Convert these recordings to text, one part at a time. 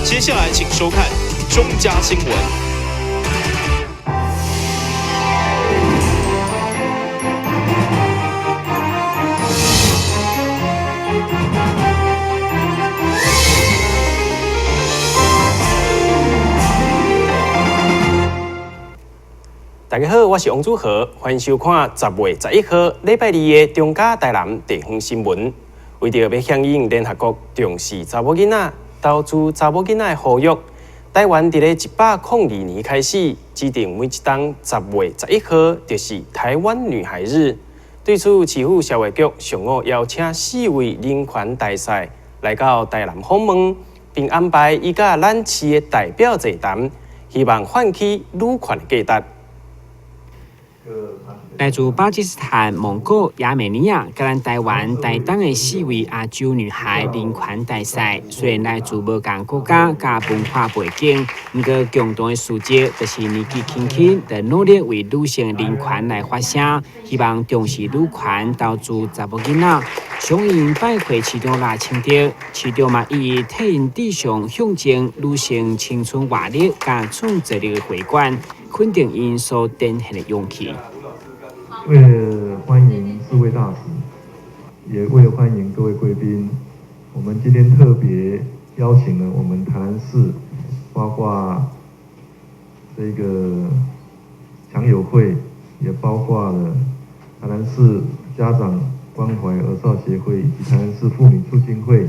接下來請收看中嘉新聞。大家好，我是王祖豪，歡迎收看10月11號禮拜二的中嘉台南地方新聞。為著欲響應聯合國重視查某囡仔、投資查某囡仔的呼籲，台灣佇咧102年開始，指定每一冬10月11號就是台灣女孩日。對此，市府社會局上午邀請四位人權大使來到台南訪問，並安排伊佮咱市的代表座談，希望喚起女權的價值。來自巴基斯坦、蒙古、亞美尼亞、佮咱台灣、台東的四位亞洲女孩人權大使，雖然來自無仝國家佮文化背景，毋過共同的事跡就是年紀輕輕就努力為女性人權來發聲，希望重視女權，投資查某囡仔。相應拜會市長賴清德，市長嘛一一替𪜶致上象徵女性青春活力佮創造力的花冠，肯定𪜶所展現的勇氣。為了歡迎四位大使，也為了歡迎各位貴賓，我們今天特別邀請了我們台南市，包括這個強友會，也包括了台南市家長關懷兒少協會以及台南市婦女促進會，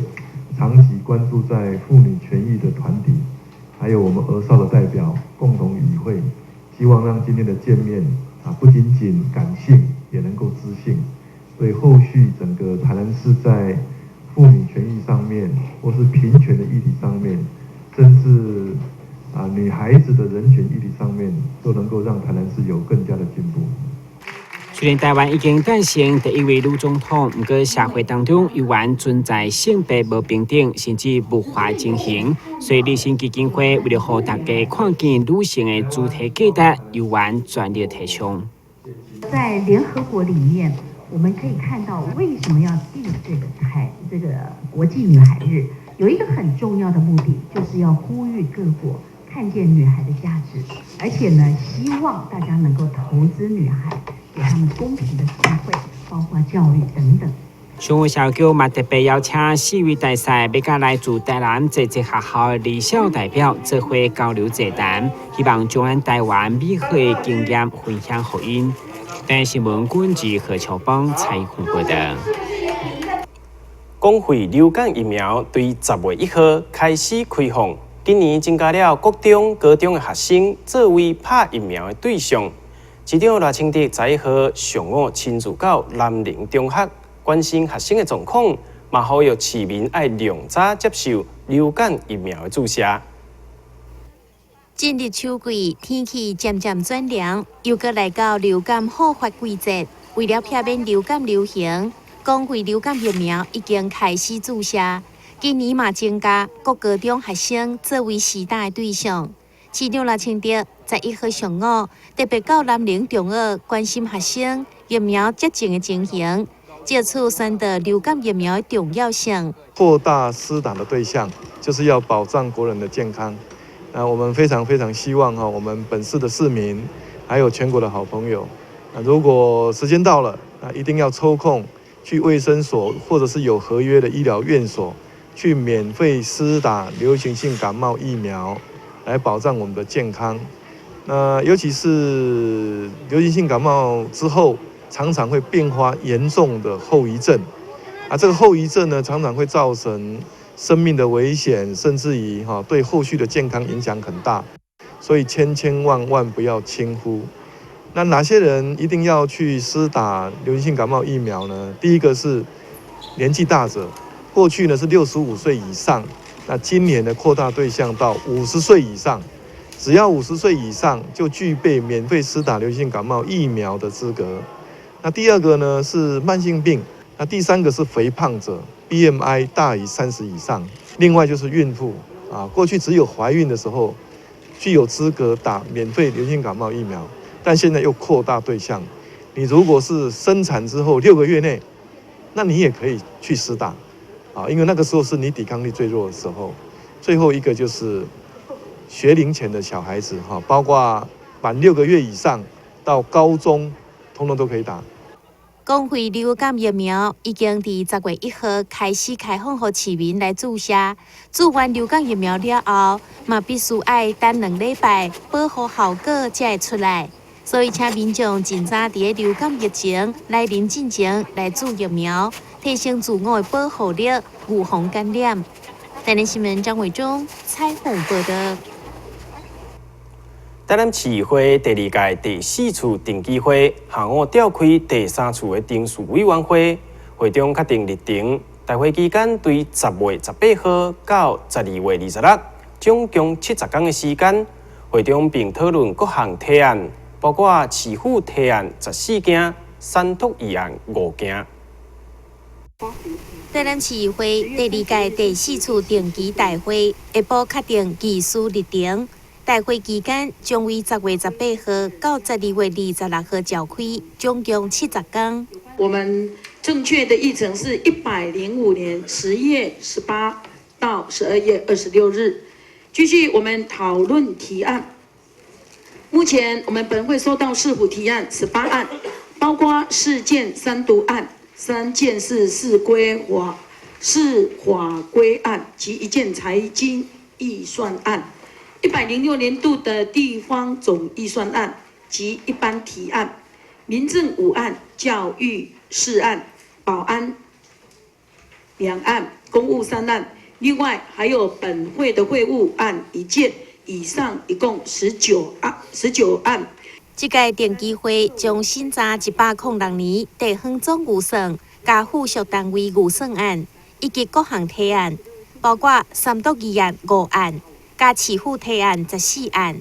長期關注在婦女權益的團體，還有我們兒少的代表共同與會，希望讓今天的見面不僅僅感性，也能夠知性，對後續整個台南市在婦女權益上面，或是平權的議題上面，甚至女孩子的人權議題上面，都能夠讓台南市有更加的進步。雖然台灣已經誕生第一位女總統，毋過社會當中猶原存在性別無平等，甚至物化情形。所以立新基金會為了予大家看見女性的主體價值，猶原全力提倡。在聯合國裡面，我們可以看到為什麼要定這個台這個國際女孩日，有一個很重要的目的，就是要呼籲各國看見女孩的價值，而且呢，希望大家能夠投資女孩。給他們公平的機會，包括教育等等。上午社局嘛特別邀請四位大使，欲佮來自台南濟濟學校的離校代表做伙交流座談，希望將咱台灣美好的經驗分享予𪜶。台視新聞軍事何秋邦採訪報道。公費流感疫苗對10月1號開始開放，今年增加了國中、高中的學生作為拍疫苗的對象。市長賴清德11號上午親自到南寧中學關心學生的狀況，嘛呼籲市民愛量早接受流感疫苗的注射。進入秋季，天氣漸漸轉涼，又閣來到流感好發季節。為了避免流感流行，公費流感疫苗已經開始注射。今年嘛增加國高中學生作為施打的對象。市長賴清德11號上午特別到南寧中學關心學生疫苗接種的情形，藉此宣導流感疫苗的重要性。擴大施打的對象，就是要保障國人的健康。那我們非常非常希望哈，我們本市的市民，還有全國的好朋友，那如果時間到了，那一定要抽空去衛生所或者是有合約的醫療院所，去免費施打流行性感冒疫苗，來保障我們的健康。那尤其是流行性感冒之後，常常會併發嚴重的後遺症，這個後遺症呢，常常會造成生命的危險，甚至於對後續的健康影響很大，所以千千萬萬不要輕忽。那哪些人一定要去施打流行性感冒疫苗呢？第一個是年紀大者，過去呢是65歲以上，那今年的擴大對象到50歲以上，只要50歲以上就具備免費施打流行性感冒疫苗的資格。那第二個呢是慢性病，那第三個是肥胖者，BMI 大於30以上。另外就是孕婦啊，過去只有懷孕的時候具有資格打免費流行性感冒疫苗，但現在又擴大對象，你如果是生產之後6個月內，那你也可以去施打啊，因為那個時候是你抵抗力最弱的時候。最後一個就是學齡前的小孩子哈，包括滿6個月以上到高中，通通都可以打。公費流感疫苗已經佇10月1號開始開放予市民來注射。注完流感疫苗了後，嘛必須愛等2禮拜保護效果才會出來。所以，請民眾盡早佇咧流感疫情來臨進前來注疫苗，提升自我的保護力，預防感染。台南新聞張偉忠採訪報道。台南市議會第二屆第四次定期會下午召開第三次的程序委員會，會中確定日程。大會期間對10月18號到12月26，總共70天的時間。會中並討論各項提案，包括市府提案14件，三讀議案5件。台南市議會第二屆第四次定期大會下晡確定議事日程。大會期間將於10月18號到12月26號召開，總共70天。我們正確的議程是105年10月18到12月26日。繼續我們討論提案。目前我們本會收到市府提案18案，包括四件三讀案、三件是市規法、市法規案及一件財經預算案。106年度的地方總預算案及一般提案，民政5案、教育4案、保安2案、公務3案，另外還有本會的會務案一件，以上一共十九案，十九案。這屆定期會將審查106年地方總預算佮附屬單位預算案，以及各項提案，包括三讀議案5案，佮市府提案14案。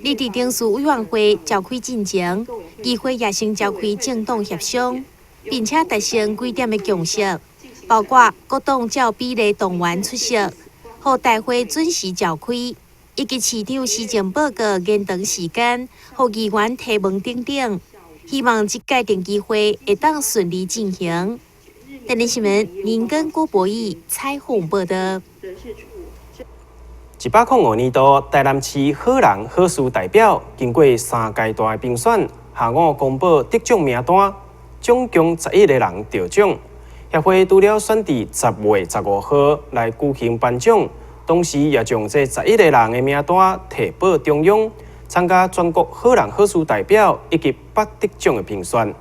佇佇程序委員會召開進前，議會也先召開政黨協商，並且達成幾點的共識，包括各黨照比例動員出席，予大會準時召開，以及市長施政報告延長時間，予議員提問等等。希望這屆定期會會當順利進行。台南新聞林根郭博義採訪報道。105年度台南市好人好事代表經過三階段的評選，下午公布得獎名單，總共11個人得獎。協會除了選佇10月15號來舉行頒獎，同時也將這十一個人的名單提報中央，參加全國好人好事代表以及頒得獎的評選。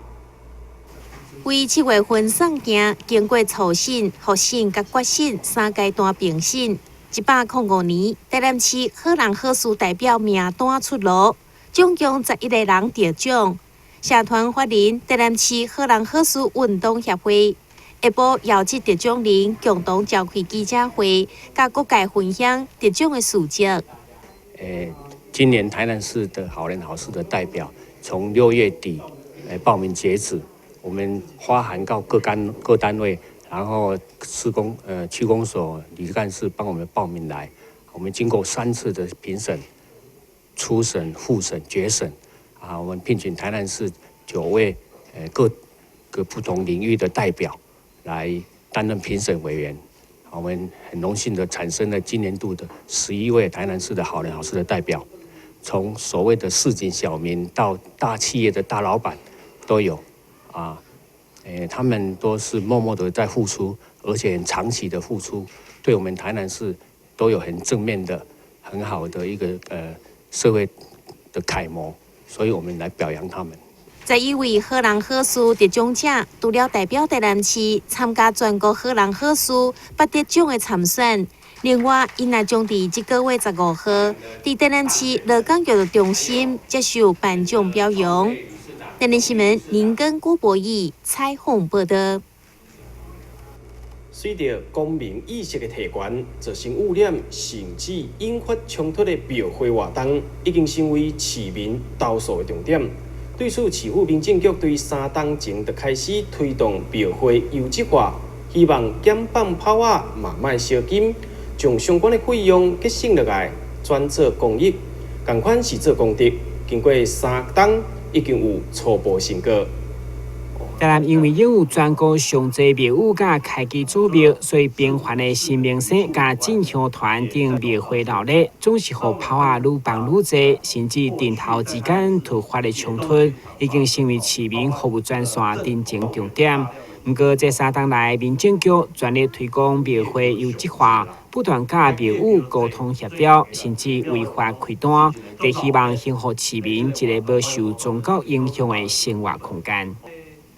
為7月份送件，經過初審、複審佮決審三階段評審。105年台南市好人好事代表名單出爐，總共十一個人得獎。社團法人台南市好人好事運動協會下晡邀請得獎人共同召開記者會，佮各界分享得獎的事跡。今年台南市的好人好事的代表，從6月底報名截止，我們發函到各單位。然後市公區公所李幹事幫我們報名來，我們經過三次的評審，初審、複審、決審，啊，我們聘請台南市9位各個不同領域的代表來擔任評審委員，我們很榮幸的產生了今年度的11位台南市的好人好事的代表，從所謂的市井小民到大企業的大老闆都有，啊。他們都是默默的在付出，而且很長期的付出，對我們台南市都有很正面的、很好的一個社會的楷模，所以我們來表揚他們。 11位好人好事得獎者，除了代表台南市參加全國好人好事頒得獎的參選，另外，𪜶也將佇這個月15號，佇台南市勞工娛樂中心接受頒獎表揚。台南新聞林根郭博義採訪報道。隨著公民意識的提懸，造成污染甚至引發衝突的廟會活動，已經成為市民投訴的重點。對此，市府民政局對3冬前就開始推動廟會優質化，希望減放炮仔，嘛莫燒金，將相關的費用節省落來，轉做公益，仝款是做功德。經過3冬，已經有初步成果。台南因為擁有全國上濟廟宇佮開基祖廟，所以頻繁的神明生佮進香團等廟會鬧熱，總是予炮仔愈放愈濟，甚至陣頭之間突發的衝突，已經成為市民服務專線陳情重點。毋過，這三冬來，民政局全力推廣廟會優質化，不斷佮廟宇溝通協調，甚至違法開單，佇希望還予市民一个無受宗教影響的生活空間。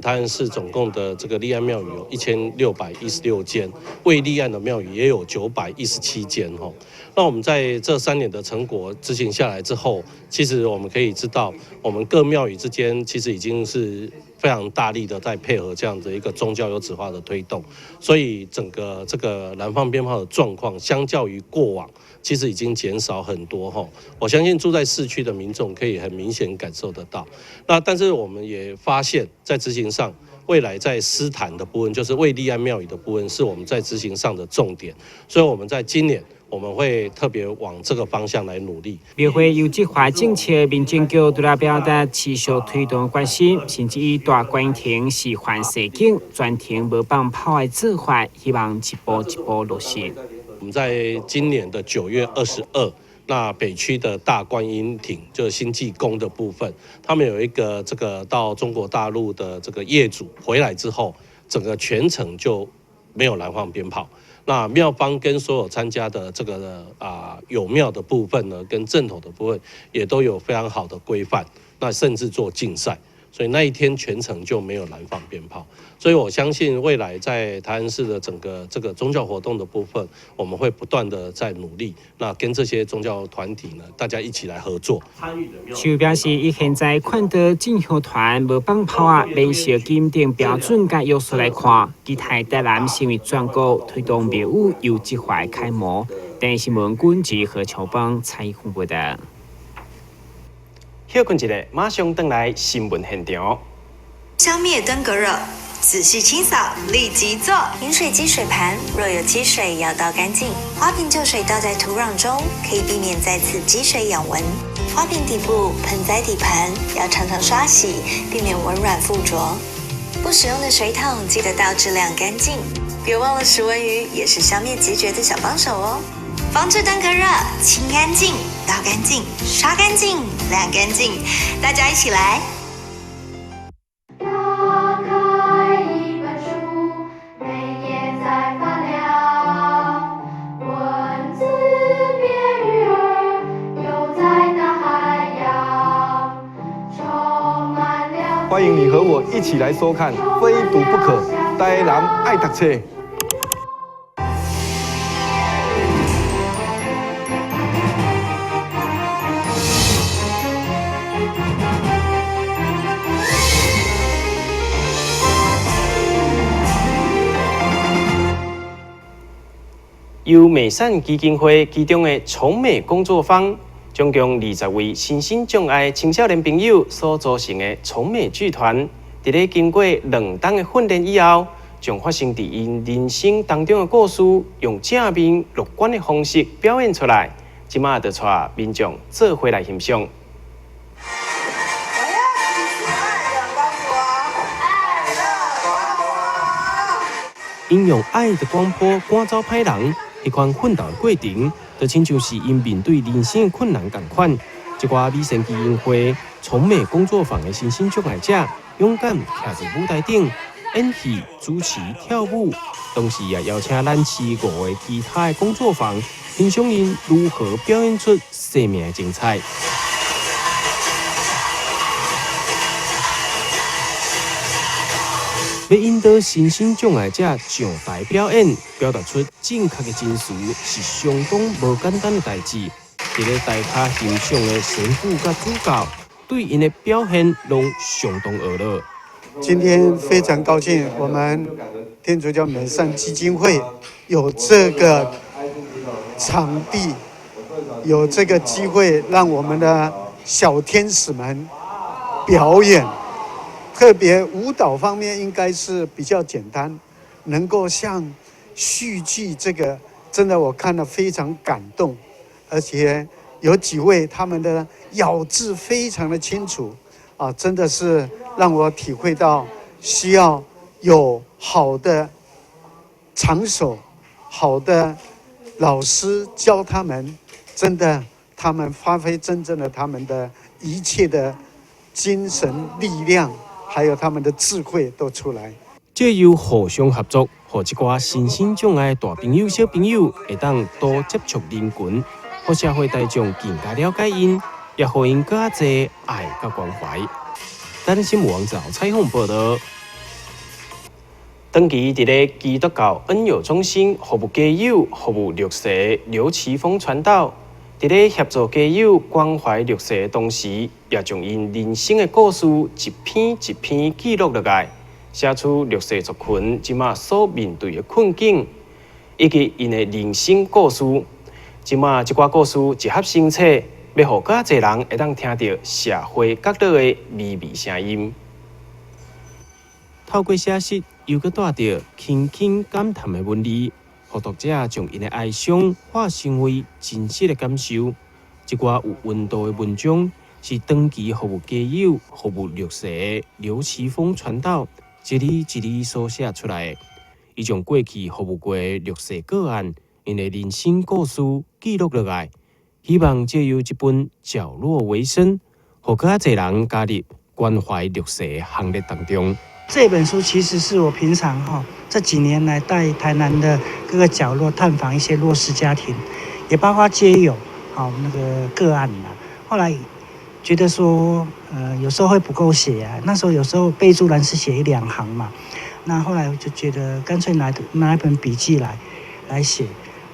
台南市總共的這個立案廟宇有1616間，未立案的廟宇也有917間。吼，那我們在這3年的成果執行下來之後，其實我們可以知道，我們各廟宇之間其實已經是非常大力的在配合這樣的一個宗教優質化的推動，所以整個這個燃放鞭炮的狀況，相較於過往，其實已經減少很多。吼，我相信住在市區的民眾可以很明顯感受得到。那但是我們也發現，在執行上，未來在私壇的部分，就是未立案廟宇的部分，是我們在執行上的重點。所以我們在今年，我們會特別往這個方向來努力。廟會優質化政策，民政局除了表達持續推動決心，甚至以大觀音亭示範踅景，全程無放炮的做法，希望一步一步落實。我們在今年的9月22，那北區的大觀音亭，就是興濟宮的部分，他們有一個這個到中國大陸的這個業主回來之後，整個全程就沒有燃放鞭炮。那廟方跟所有參加的這個有廟的部分呢，跟陣頭的部分也都有非常好的規範，那甚至做競賽，所以那一天全程就沒有燃放鞭炮。所以我相信未來在台南市的整個這個宗教活動的部分，我們會不斷的在努力，那跟這些宗教團體呢，大家一起來合作。就表示，伊現在看到進香團無放炮仔，免燒金等標準佮約束來看，期待台南成為全國推動廟宇優質化的楷模。電視新聞軍及何秋邦採訪報導。歇睏一下，馬上轉來新聞現場。消滅登革熱，仔細清掃，立即做。飲水機水盤若有積水，要倒乾淨。花瓶舊水倒在土壤中，可以避免再次積水養蚊。花瓶底部、盆栽底盤要常常刷洗，避免蚊卵附着。不使用的水桶記得倒置晾乾淨。別忘了食蚊魚也是消滅孑孓的小幫手哦。防治登革熱，清乾淨，倒乾淨，刷乾淨，晾乾淨，大家一起來。打開一本書，每頁在發亮，文字變魚兒，游在大海洋，充滿了。歡迎你和我一起來收看《非讀不可》，台南愛讀冊。由美善基金會其中的寵美工作坊，總共20位身心障礙青少年朋友所組成的寵美劇團，佇咧經過2冬的訓練以後，將發生佇𪜶人生當中的故事，用正面樂觀的方式表演出來。這馬就帶民眾做伙來欣賞。𪜶用愛的光波趕走歹人。彼款奮鬥的過程，就親像是𪜶面對人生的困難仝款。這寡美善基金會寵美工作坊的身心障礙者，勇敢徛佇舞台頂演戲、主持、跳舞，同時也邀請咱市5個其他的工作坊，欣賞𪜶如何表演出生命的精彩。欲引導身心障礙者上台表演，表達出正確的情緒，是相當無簡單的代誌。佇咧台跤欣賞的神父佮主教，對𪜶的表現攏相當愕然。今天非常高興，我們天主教美善基金會有這個場地，有這個機會，讓我們的小天使們表演。特別舞蹈方面應該是比較簡單，能夠像戲劇這個，真的我看了非常感動，而且有幾位他們的咬字非常的清楚，啊，真的是讓我體會到需要有好的場所、好的老師教他們，真的，他們發揮真正的他們的一切的精神力量，還有他們的智慧都出來。藉由互相合作，予這寡身心障礙大朋友、小朋友會當多接觸人群，予社會大眾更加了解𪜶，也予𪜶閣較濟愛佮關懷。台南新聞網站採訪報道。長期佇咧基督教恩友中心服務街友、服務弱勢劉奇峰傳道，佇咧協助街友關懷弱勢的同時，也將𪜶人生的故事一篇一篇記錄落來，寫出弱勢族群這馬所面對的困境，以及𪜶的人生故事。這馬這寡故事集合成冊，欲予閣較濟人會當聽著社會角落的微微聲音。透過寫實，又閣帶著輕輕感嘆的文字，予讀者將𪜶的哀傷化成為真實的感受。這寡有溫度的文章，是長期服務街友、服務弱勢的劉奇峰傳道一字一字所寫出來的。伊將過去服務過的弱勢個案，𪜶的人生故事記錄落來，希望藉由這本角落為生，予閣較濟人加入關懷弱勢的行列當中。這本書其實是我平常哈這幾年來在台南的各個角落探訪一些弱勢家庭，也包括街友，好那個個案啦。後來覺得說，有時候會不夠寫啊，那時候有時候備註欄是寫一兩行嘛，那後來我就覺得乾脆拿一本筆記來寫。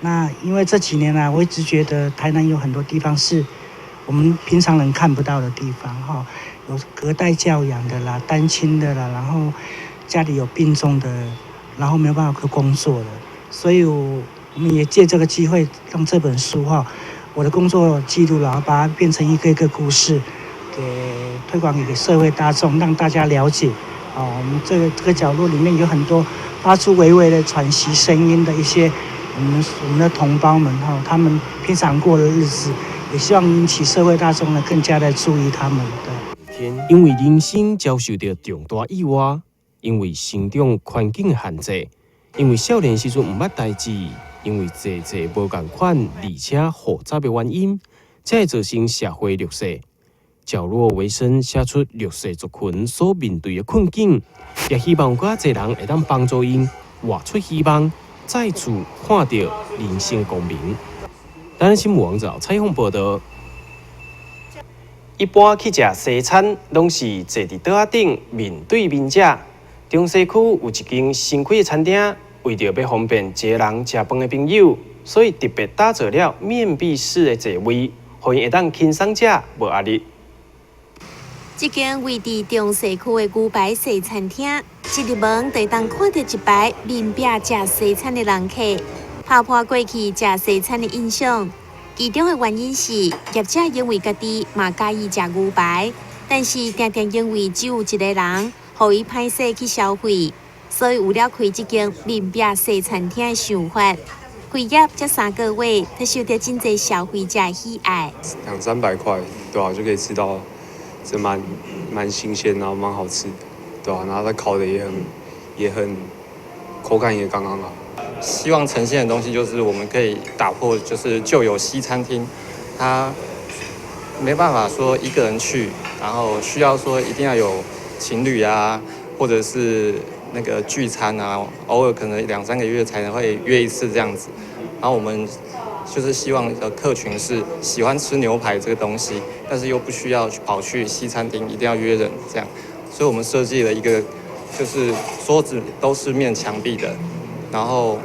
那因為這幾年來，我一直覺得台南有很多地方是我們平常人看不到的地方，哈。有隔代教養的啦，單親的啦，然後家裡有病重的，然後沒有辦法去工作的，所以我們也借這個機會，讓這本書哈，我的工作記錄，然後把它變成一個一個故事，給推廣給社會大眾，讓大家了解。哦，我們這個角落裡面有很多發出微微的喘息聲音的一些我們的同胞們哈，他們平常過的日子，也希望引起社會大眾呢更加的注意他們。對。因為人生遭受著重大意外，因為成長環境的限制，因為少年時陣毋捌代誌，因為濟濟無仝款而且複雜的原因，才會造成社會弱勢。角落為生寫出弱勢族群所面對的困境，也希望閣較濟人會當幫助𪜶活出希望，再次看著人生光明。台南新聞網站採訪報道。一般去食西餐，攏是坐佇桌仔頂面對面食。中西區有一間新開的餐廳，為著欲方便一个人食飯的朋友，所以特別打造了面壁式的座位，予𪜶會當輕鬆食，無壓力。這間位佇中西區的牛排西餐廳，一入門就會當看著一排面壁食西餐的人客，打破過去食西餐的印象。其中的原因是業者因為家己嘛佮意食牛排，但是定定因為只有一个人，予伊歹勢去消費，所以有了開這間面壁西餐廳的想法。開業才3個月，就受著真濟消費者喜愛。兩三百塊，對啊，就可以吃到，這蠻新鮮，然後蠻好吃，對啊，然後它烤的也很口感也剛剛好。希望呈現的東西就是我們可以打破，就是舊有西餐廳，它沒辦法說一個人去，然後需要說一定要有情侶啊，或者是那個聚餐啊，偶爾可能兩三個月才能會約一次這樣子。然後我們就是希望的客群是喜歡吃牛排這個東西，但是又不需要去跑去西餐廳，一定要約人這樣。所以我們設計了一個，就是桌子都是面牆壁的。然後，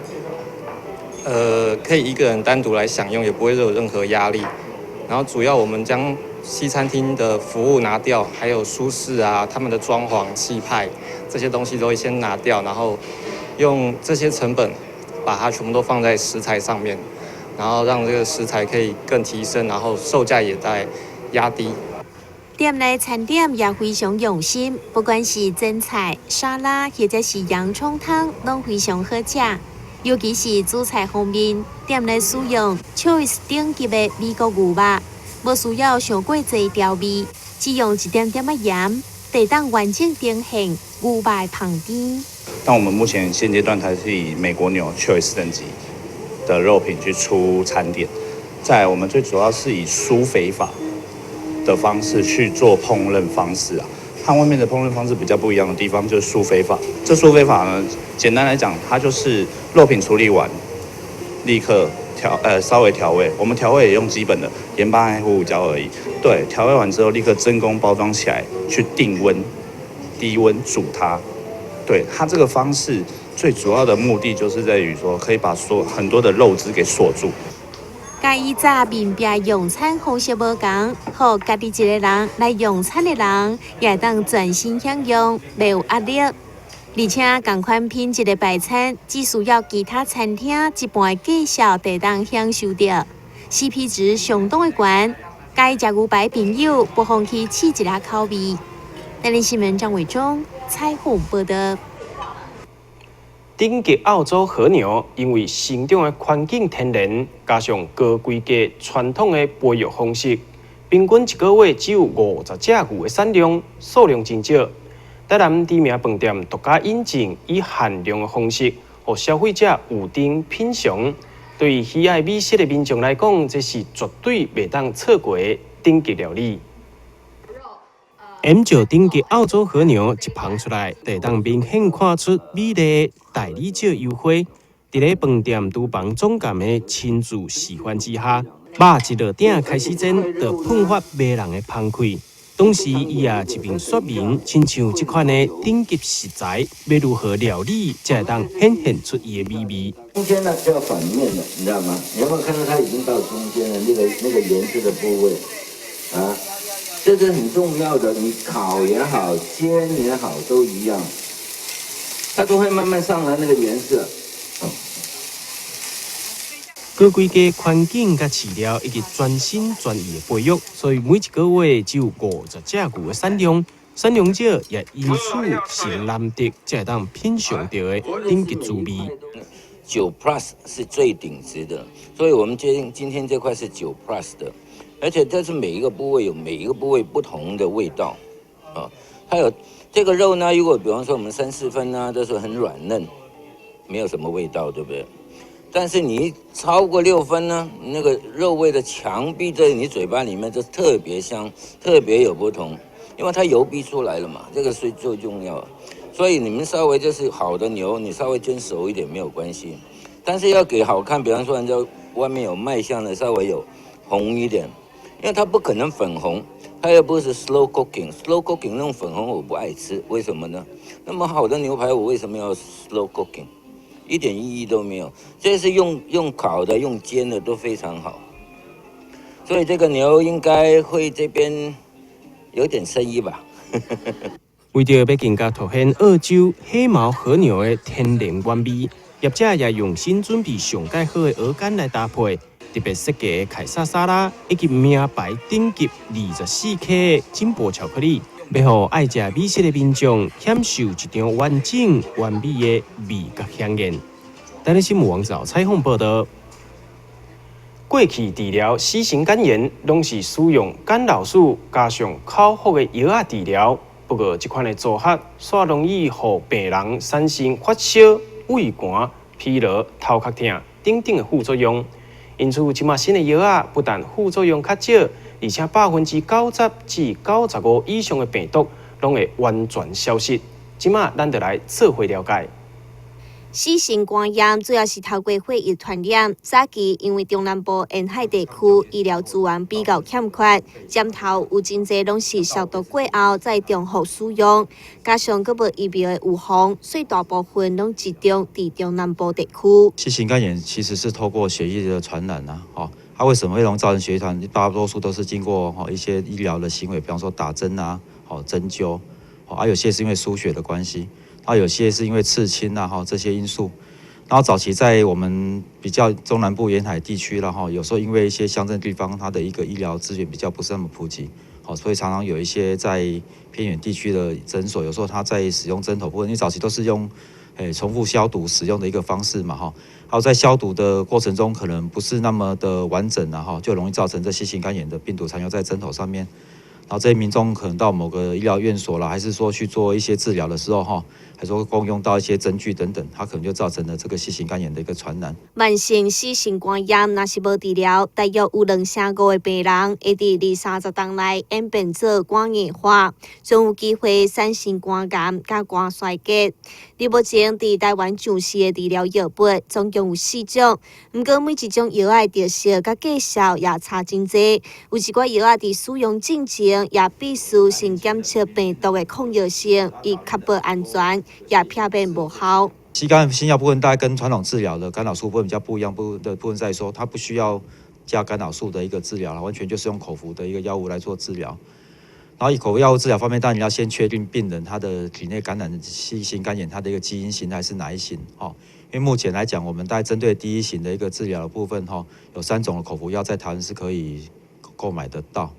可以一個人單獨來享用，也不會有任何壓力。然後主要我們將西餐廳的服務拿掉，還有舒適啊，他們的裝潢氣派這些東西都會先拿掉，然後用這些成本把它全部都放在食材上面，然後讓這個食材可以更提升，然後售價也在壓低。店內餐點也非常用心，不管是前菜、沙拉或者是洋蔥湯，攏非常好食。尤其是主菜方面，店內使用 Choice 頂級的美國牛肉，無需要傷過濟調味，只用一點點仔鹽，會當完整呈現牛肉香甜。但我們目前現階段還是以美國牛 Choice 等級的肉品去出餐點。再來，我們最主要是以舒肥法的方式去做烹飪方式啊。和外面的烹飪方式比較不一樣的地方就是舒肥法。這舒肥法呢，簡單來講，它就是肉品處理完，立刻稍微調味。我們調味也用基本的鹽巴和胡椒而已。對，調味完之後立刻真空包裝起來，去定溫，低溫煮它。對，它這個方式最主要的目的就是在於說，可以把所很多的肉汁給鎖住。佮以早面壁用餐方式無仝，予家己一个人來用餐的人，也會當專心享用，袂有壓力。而且仝款品質的排餐，只需要其他餐廳一半的價數，就會當享受著。CP 值相當的懸，佮意食牛排朋友不妨去試一下口味。台視新聞張偉忠採訪報導。頂級澳洲和牛因為生長的環境天然，加上高規格傳統的培育方式，平均一個月只有50隻牛的產量，數量真少。台南知名飯店獨家引進以限量的方式，予消費者有頂品嚐。對於喜愛美食的民眾來講，這是絕對袂當錯過的頂級料理。M9頂級澳洲和牛一捧出來，就會當明顯看出美麗的大理石油花。佇咧飯店廚房總監的親自示範之下，肉一落鼎開始煎，就噴發迷人的香氣。同時，伊也一面說明，親像這款的頂級食材，欲如何料理，才會當顯現出伊的美味。中間呢叫反面的，你知道嗎？你有沒有看到它已經到中間了？那個顏色的部位啊？這是很重要的，你烤也好，煎也好，都一樣，它都會慢慢上來那個顏色。高規格環境佮飼料以及全心全意的培育，所以每一個月只有50隻牛的產量，產量少也因此是難得才會當品嚐著的頂級滋味。9 Plus 是最頂級的，所以我們今天這塊是9 Plus 的。而且這是每一個部位有每一個部位不同的味道，啊，它有這個肉呢。如果比方說我們三四分呢，都是很軟嫩，沒有什麼味道，對不對？但是你超過6分呢，那個肉味的強逼在你嘴巴裡面就特別香，特別有不同，因為它油逼出來了嘛，這個是最重要的。所以你們稍微就是好的牛，你稍微煎熟一點沒有關係，但是要給好看，比方說人家外面有賣相的，稍微有紅一點。因為它不可能粉紅，它又不是 slow cooking，slow cooking 那種粉紅我不愛吃，為什麼呢？那麼好的牛排我為什麼要 slow cooking？一點意義都沒有。這是用烤的、用煎的都非常好，所以這個牛應該會這邊有點生意吧。為著欲更加凸顯澳洲黑毛和牛的天然原味，業者也用心準備上蓋好的鵝肝來搭配。特別設計的凱撒沙拉，以及名牌頂級24 K 的金箔巧克力，欲予愛食美食的民眾享受一場完整完美的味覺饗宴。台視新聞王兆採訪報導。過去治療 C 型肝炎，攏是使用干擾素加上口服的藥仔治療。不過，這款的組合煞容易予病人產生發燒、畏寒、疲勞、頭殼疼等等的副作用。因此，這馬新的藥仔不但副作用較少，而且90%至95以上的病毒攏會完全消失。這馬咱就來做伙了解。 C 型肝炎主要是透過血液傳染。早期因為中南部沿海地區醫療資源比較欠缺，針頭有真濟攏是消毒過後再重複使用，加上閣無疫苗的預防，所以大部分攏集中佇中南部地區。 C 型肝炎其實是透過血液的傳染啊，吼，它為什麼會容易造成血液傳染？大多數都是經過一些醫療的行為，比方說打針啊、針灸，啊，有些是因為輸血的關係。啊，有些是因為刺青啊，哈這些因素。然後早期在我們比較中南部沿海地區，然後有時候因為一些鄉鎮地方，它的一個醫療資源比較不是那麼普及，好，所以常常有一些在偏遠地區的診所，有時候他在使用針頭部分，因為早期都是用重複消毒使用的一個方式嘛，哈，還有在消毒的過程中可能不是那麼的完整，然後就容易造成這 C 型肝炎的病毒殘留在針頭上面。然後這些民眾可能到某個醫療院所啦，還是說去做一些治療的時候，哈，還說共用到一些針具等等，它可能就造成了這個 C 型肝炎的一個傳染。慢性 C 型肝炎若是無治療，大約有2成5的病人會佇二三十冬內演變做肝硬化，總有機會產生肝癌佮肝衰竭。而目前佇台灣上市的治療藥物總共有四種，毋過每一種藥仔的特色佮價數也差真濟。有一寡藥仔佇使用進前也必須先檢測病毒的抗藥性，以確保安全，也避免無效。 C 肝新藥部分大概跟傳統治療的干擾素部分比較不一樣，部的部分在說，它不需要加干擾素的一個治療，完全就是用口服的一個藥物來做治療。然後以口服藥物治療方面，當然你要先確定病人他的體內感染 C 型肝炎，它的一個基因型態是哪一型，哦。因為目前來講，我們大概針對第一型的一個治療的部分，哈，有三種的口服藥在台灣是可以購買得到。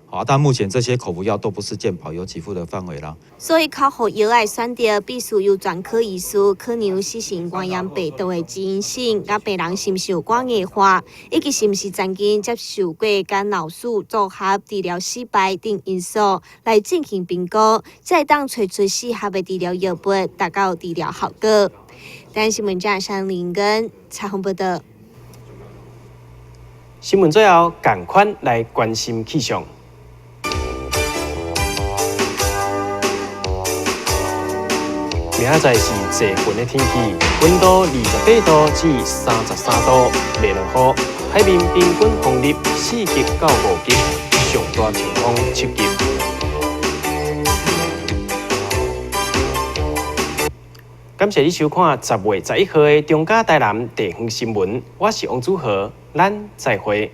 好，但目前這些口服藥都不是健保有給付的範圍啦。所以口服藥的選擇必須由專科醫師考量 C 型肝炎病毒的基因型，佮病人是毋是有肝硬化，以及是毋是曾經接受過干擾素組合治療失敗等因素來進行評估，才會當揣出適合的治療藥物，達到治療效果。台視新聞記者林根採訪報道。新聞最後，仝款來關心氣象。明仔載是濟雲的天氣，溫度28度至33度，袂落雨。海面平均風力4級到5級，上大陣風7級。感謝你收看10月11號的中嘉台南地方新聞，我是王祖豪，咱再會。